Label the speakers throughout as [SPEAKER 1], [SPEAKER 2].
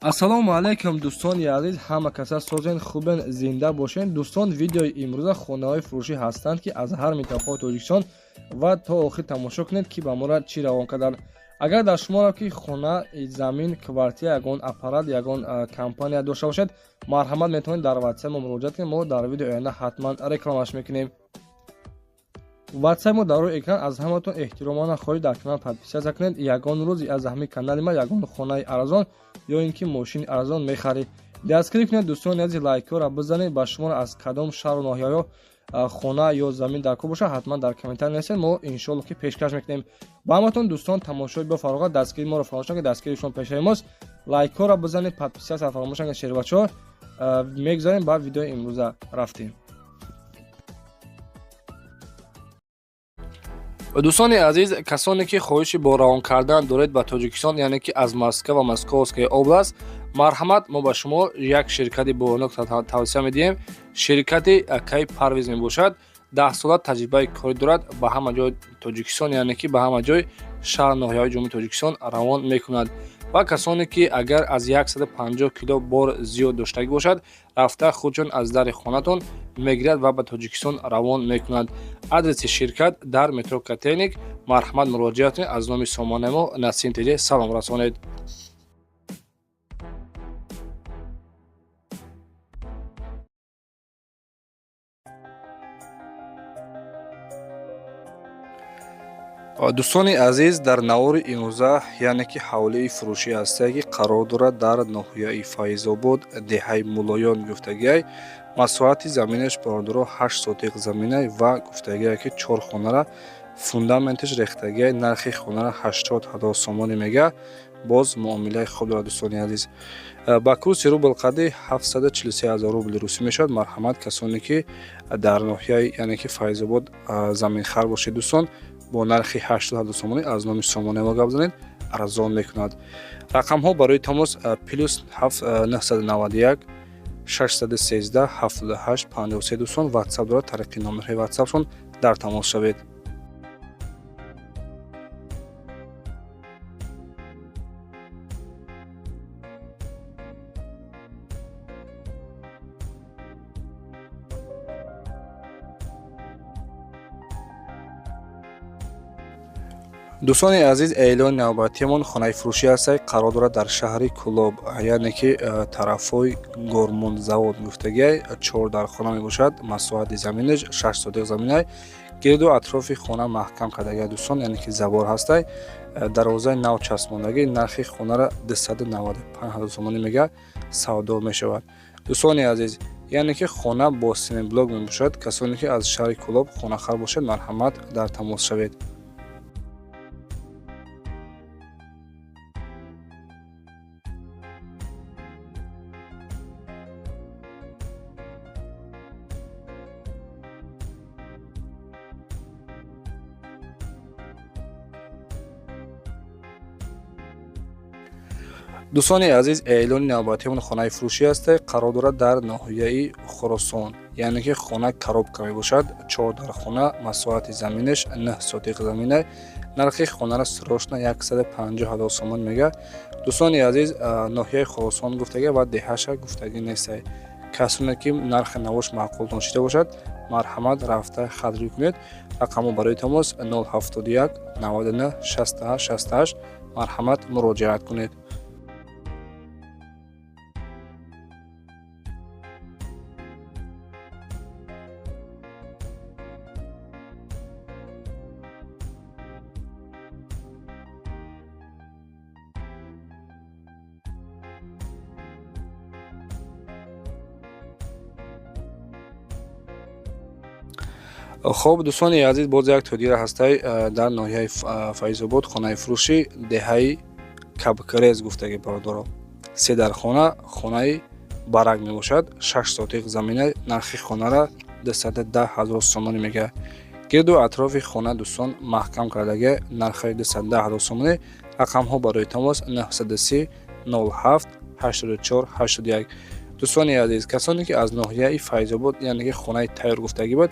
[SPEAKER 1] Ассалому алайкум, дӯстони азиз, ҳама каса созен, хубен, зинда бошен. Дӯстон, видеои имрӯза хонаҳои фурӯшӣ ҳастанд, ки аз ҳар минтақаи Тоҷикистон, ва то охир тамошо кунед, ки ба мора чӣ равон карданд. Агар дар шуморо ки хона, замин, квартира, ягон аппарат, ягон компания дошта бошед, марҳамат, метавонед дар ватсап мо муроҷиат кунед. Мо дар видеои оянда ҳатман рекламаш мекунем. Ватсап мо дар рӯи экран. Аз ҳаматон эҳтиромона хоҳиш, дар канал подписаться кунед. Ягон рӯз аз ҳамин канали ма ягон хонаи арзон ё ин ки мошини арзон мехаред. Дастгирӣ кунед, дӯстони азиз, лайкҳоро бизанед. Ба шуморо аз кадом шаҳру ноҳияҳо хона ё замин дар кор бошад, ҳатман дар комментар нависед, мо иншоалло ки пешкаш мекунем ба ҳаматон. Дӯстон, тамошои бо фароғат, дастгири моро фаромӯш накунед, дастгири шумо пешаи мост. Лайкҳоро бизанед, подписаться фаромӯш накунед. Шербачаҳо, мегузарем ба видеои имрӯза, рафтем. Дӯстони азиз, касоне ки хоҳиши бо равон кардан доред ба Тоҷикистон, яъне ки аз Москва ва Московская область, марҳамат, мо ба шумо як ширкати бонок тавсия медиҳем. Ширкати акаи Парвиз мебошад. 10 сола таҷрибаи корӣ дорад. Ба ҳама ҷои Тоҷикистон, яъне ки ба ҳама ҷои шаҳр, ноҳияҳои Ҷумҳурии Тоҷикистон равон мекунад. Ва касоне ки агар аз 150 кило бор зиёд доштагӣ бошад, рафта худшон аз дари хонатон мегирад ва ба Тоҷикистон равон мекунад. Адреси ширкат дар метро Котельник. Марҳамат, муроҷиат кунед. Аз номи сомонаи мо Насим ТЖ салом расонед. Дӯстони азиз, дар навори имрӯза, яъне ки ҳавлии фурӯшӣ ҳастае, ки қарор дорад дар ноҳияи Файзобод, деҳаи Муллоён гуфтагиай. Масоҳати заминаш, бародаро, 8 сотиқ заминай ва гуфтагиай, ки чор хонара фундаменташ рехтагиай. Нархи хонара 80 000 сомонӣ мега, боз муомилаи хуб дорад. Дӯстони азиз, ба курси рубл қадри 743 000 рубли русӣ мешавад. Марҳамат, касоне ки дар ноҳияи, яъне ки Файзобод заминхар бошед, дӯстон, бо нархи 80 000 сомонӣ аз номи сомонаи мо гап занед, арзон мекунад. Рақамҳо барои тамос: +7 991 613 78 53. Дӯстон, ватсап дорад, тариқи номерҳои ватсапшон дар тамос шавед. Дӯстони азиз, эълони навбатиамон хонаи фурӯшӣ ҳастад, қарор дорад дар шаҳри Кӯлоб, яъне ки тарафҳои Гормонзавод гуфтагиай. Чор дар хона мебошад, масоҳати заминаш 6 сотиқ заминай. Гирду атрофи хона маҳкам кардагиай, дӯстон, яъне ки забор ҳастай, дарвозаи нав часпондагӣ. Нархи хонара 295 000 сомонӣ мега, савдо мешавад. Дӯстони азиз, яъне ки хона бо семенблок мебошад. Касоне ки аз шаҳри Кӯлоб хонахар бошад, марҳамат, дар тамос шавед. Дӯстони азиз, эълони навбатиамон хонаи фурӯшӣ ҳаста, қарор дорад дар ноҳияи Хуросон, яъне ки хона коробка мебошад, чор дар хона, масоҳати заминаш 9 сотиқ замина. Нархи хонара срочно 150 000 сомон мега. Дӯстони азиз, ноҳияи Хуросон гуфтага ва деҳаша гуфтагӣ нестай. Касоне ки нархи навош маъқултон шида бошад, марҳамат, рафта харид кунед. Рақамҳо барои тамос: 071 99 68 68. Марҳамат, муроҷиат кунед. Хоб, дӯстони азиз, боз як тодира ҳастай дар ноҳияи Файзобод, хонаи фурӯшӣ, деҳаи Кабкрез гуфтаги, бародаро. Се дар хона, хонаи барак мебошад, 6 сотиқ замина. Нархи хонара 210 000 сомонӣ мега. Гирду атрофи хона, дӯстон, маҳкам кардага. Нархи 210 000 сомонӣ. Рақамҳо барои тамос: 930 07 84 81. Дӯстони азиз, касоне ки аз ноҳияи Файзобод, яъне ки хонаи тайёр гуфтагӣ буд,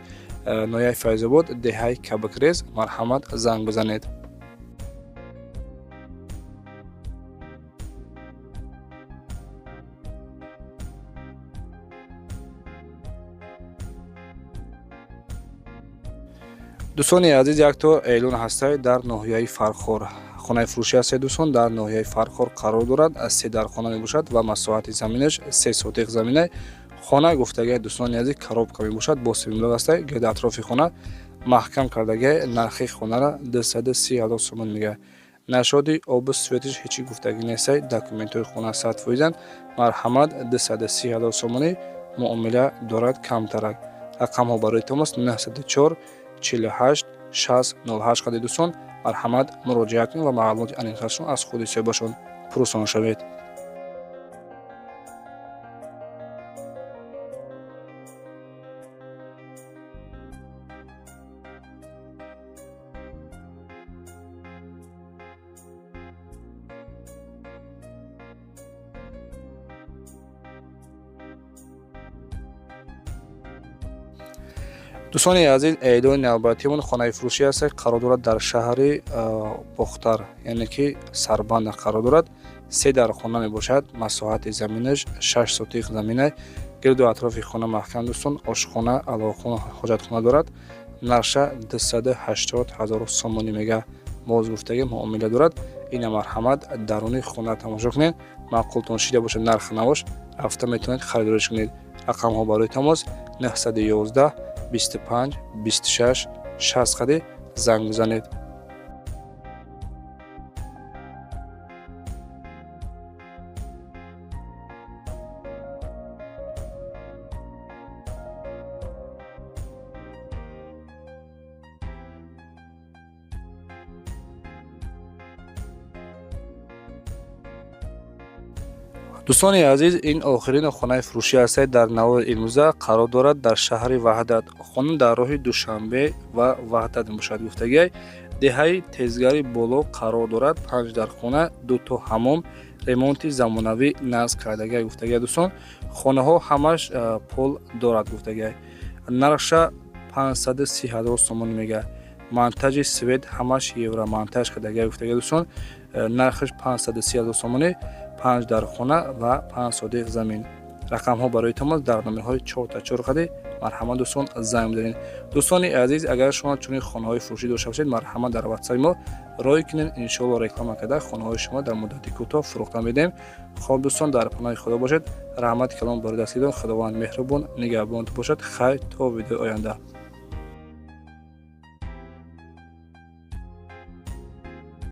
[SPEAKER 1] ноҳияи Файзобод, деҳаи Кабакрез, марҳамат, занг бизанед. Дӯстони азиз, якто эълон ҳастай дар ноҳияи Фархор. Хонаи фурӯшӣ ҳастед, дӯстон, дар ноҳияи Фархор қарор дорад, аз се дар хона мебошад ва масоҳати заминаш 3 сотих замина. Хона, гуфтагиа, дӯстони азиз, коробка мебошад, бо семимлок ҳастай, гирди атрофи хона маҳкам кардагиа. Нархи хонара 230 000 сомон мегӯяд. Нашоди обу светиш ҳечи гуфтагӣ нестай, документҳои хона 100%-анд. Марҳамат, 230 000 сомонӣ, муомила дорад камтарак. Рақамҳо барои тамос 904 48 60 08 қади. Дӯстон, марҳамат, муроҷиат кунед ва маълумоти аниқтаршон аз худи соҳибашон пурсон шавед. Дӯстони азиз, эълони навбатимон хонаи фурӯшӣ аст, қарор дорад дар шаҳри Бохтар, яъне ки Сарбанда қарор дорад. Се дар хона мебошад, масоҳати заминаш 6 сотих замина, гирду атрофи хона маҳкам, дӯстон, ошхона, алоқхона, ҳоҷатхона дорад. Нарша 280 000 сомонӣ мега, боз гуфтагӣ, муомила дорад. Ина, марҳамат, даруни хона тамошо кунед. Маъқултон шида бошад нарх навош, рафта метавонед харидориш кунед. Рақамҳо барои тамос 911 25 26 60 қади занг бизанед. Дӯстони азиз, ин охирин хонаи фурӯшӣ ҳастад дар навори имрӯза, қарор дорад дар шаҳри Ваҳдат. Хона дар роҳи Душанбе ва Ваҳдат мебошад, гуфтагиай, деҳаи Тезгари Боло қарор дорад. Панҷ дар хона, дуто ҳамом, ремонти замонавӣ насб кардагиай, гуфтагиай. Дӯстон, хонаҳо ҳамаш пол дорад, гуфтагиай. Нархша 530 000 сомон мега. Монтажи свет ҳамаш евромонтаж кардагиай, гуфтагиай. Дӯстон, нархаш 530 000 сомонӣ, панҷ дар хона ва 5 сотих замин. Рақамҳо барои тамос дар номерҳои чорта чор қади. Марҳамат, дӯстон, занг бизанед. Дӯстони азиз, агар шумо чунин хонаҳои фурӯшӣ дошта бошед, марҳамат, дар ватсаи мо рой кунед. Иншоалло, реклама карда, хонаҳои шумо дар муддати кӯтоҳ фурӯхта медиҳем. Хоб, дӯстон, дар паноҳи Худо бошед. Раҳмати калом барои дастгиритон. Худованд меҳрубон, нигаҳбонтон бошад. Хайр, то видеои оянда.